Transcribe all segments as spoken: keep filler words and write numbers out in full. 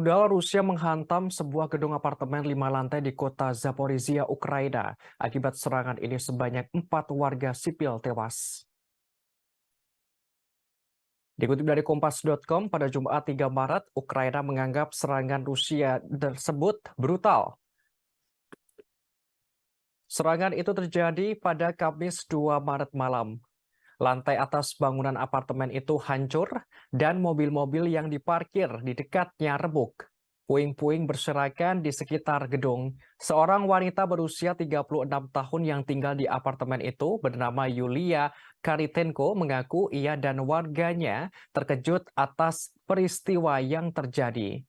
Rudal Rusia menghantam sebuah gedung apartemen lima lantai di kota Zaporizhia, Ukraina. Akibat serangan ini, sebanyak empat warga sipil tewas. Dikutip dari kompas dot com, pada Jumat tiga Maret, Ukraina menganggap serangan Rusia tersebut brutal. Serangan itu terjadi pada Kamis dua Maret malam. Lantai atas bangunan apartemen itu hancur dan mobil-mobil yang diparkir di dekatnya rebuk. Puing-puing berserakan di sekitar gedung. Seorang wanita berusia tiga puluh enam tahun yang tinggal di apartemen itu bernama Yulia Karitenko mengaku ia dan warganya terkejut atas peristiwa yang terjadi.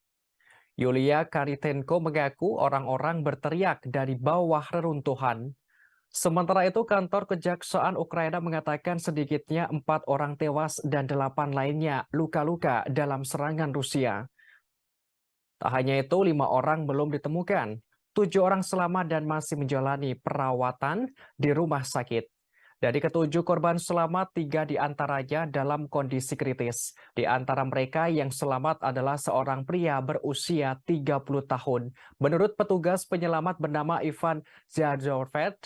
Yulia Karitenko mengaku orang-orang berteriak dari bawah reruntuhan. Sementara itu, kantor kejaksaan Ukraina mengatakan sedikitnya empat orang tewas dan delapan lainnya luka-luka dalam serangan Rusia. Tak hanya itu, lima orang belum ditemukan. Tujuh orang selamat dan masih menjalani perawatan di rumah sakit. Dari ketujuh korban selamat, tiga di antaranya dalam kondisi kritis. Di antara mereka yang selamat adalah seorang pria berusia tiga puluh tahun. Menurut petugas penyelamat bernama Ivan Zazorvet,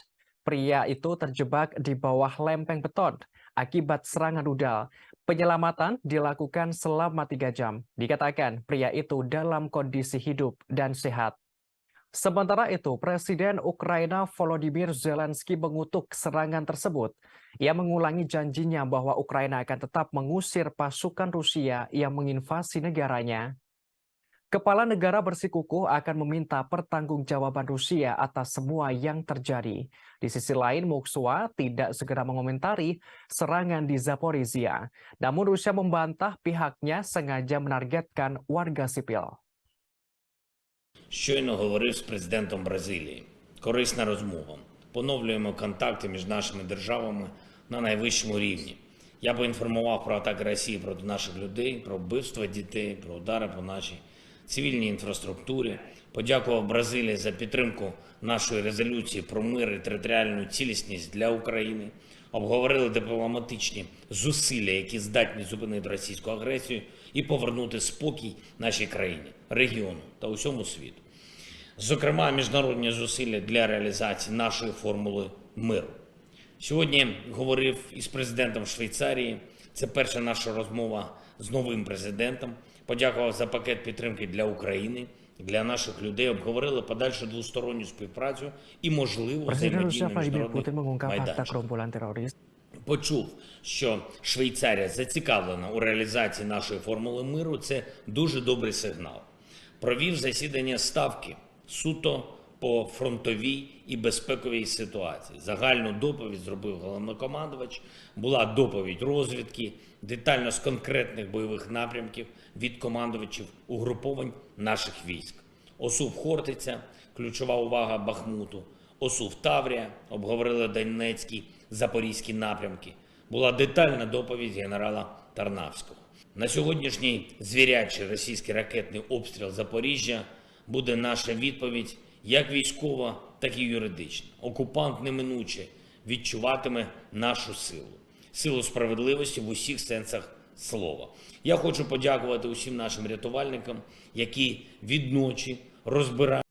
pria itu terjebak di bawah lempeng beton akibat serangan rudal. Penyelamatan dilakukan selama tiga jam. Dikatakan pria itu dalam kondisi hidup dan sehat. Sementara itu, Presiden Ukraina Volodymyr Zelensky mengutuk serangan tersebut. Ia mengulangi janjinya bahwa Ukraina akan tetap mengusir pasukan Rusia yang menginvasi negaranya. Kepala negara bersikukuh akan meminta pertanggungjawaban Rusia atas semua yang terjadi. Di sisi lain, Moskwa tidak segera mengomentari serangan di Zaporizhia. Namun, Rusia membantah pihaknya sengaja menargetkan warga sipil. Щойно говорив з президентом Бразилії. Корисна розмова. Поновлюємо контакти між нашими державами на найвищому рівні. Я поінформував про атаки Росії проти наших людей, про вбивства дітей, про удари по нашій цивільній інфраструктурі. Подякував Бразилії за підтримку нашої резолюції про мир і територіальну цілісність для України. Обговорили дипломатичні зусилля, які здатні зупинити російську агресію і повернути спокій нашій країні, регіону та усьому світу. Зокрема, міжнародні зусилля для реалізації нашої формули миру. Сьогодні говорив із президентом Швейцарії. Це перша наша розмова з новим президентом. Подякував за пакет підтримки для України, для наших людей. Обговорили подальшу двосторонню співпрацю і можливу Presiden Rusia взаємодію на Vladimir міжнародних Putin mengungkap harta майданчиках. Gerombolan Teroris. Почув, що Швейцарія зацікавлена у реалізації нашої формули миру. Це дуже добрий сигнал. Провів засідання ставки суто по фронтовій і безпековій ситуації. Загальну доповідь зробив головнокомандувач, була доповідь розвідки, детально з конкретних бойових напрямків від командувачів угруповань наших військ. ОСУВ Хортиця, ключова увага Бахмуту, ОСУВ Таврія, обговорили Донецький, Запорізький напрямки. Була детальна доповідь генерала Тарнавського. На сьогоднішній звірячий російський ракетний обстріл Запоріжжя буде наша відповідь як військова, так і юридична. Окупант неминуче відчуватиме нашу силу, силу справедливості в усіх сенсах слова. Я хочу подякувати усім нашим рятувальникам, які відночі розбирають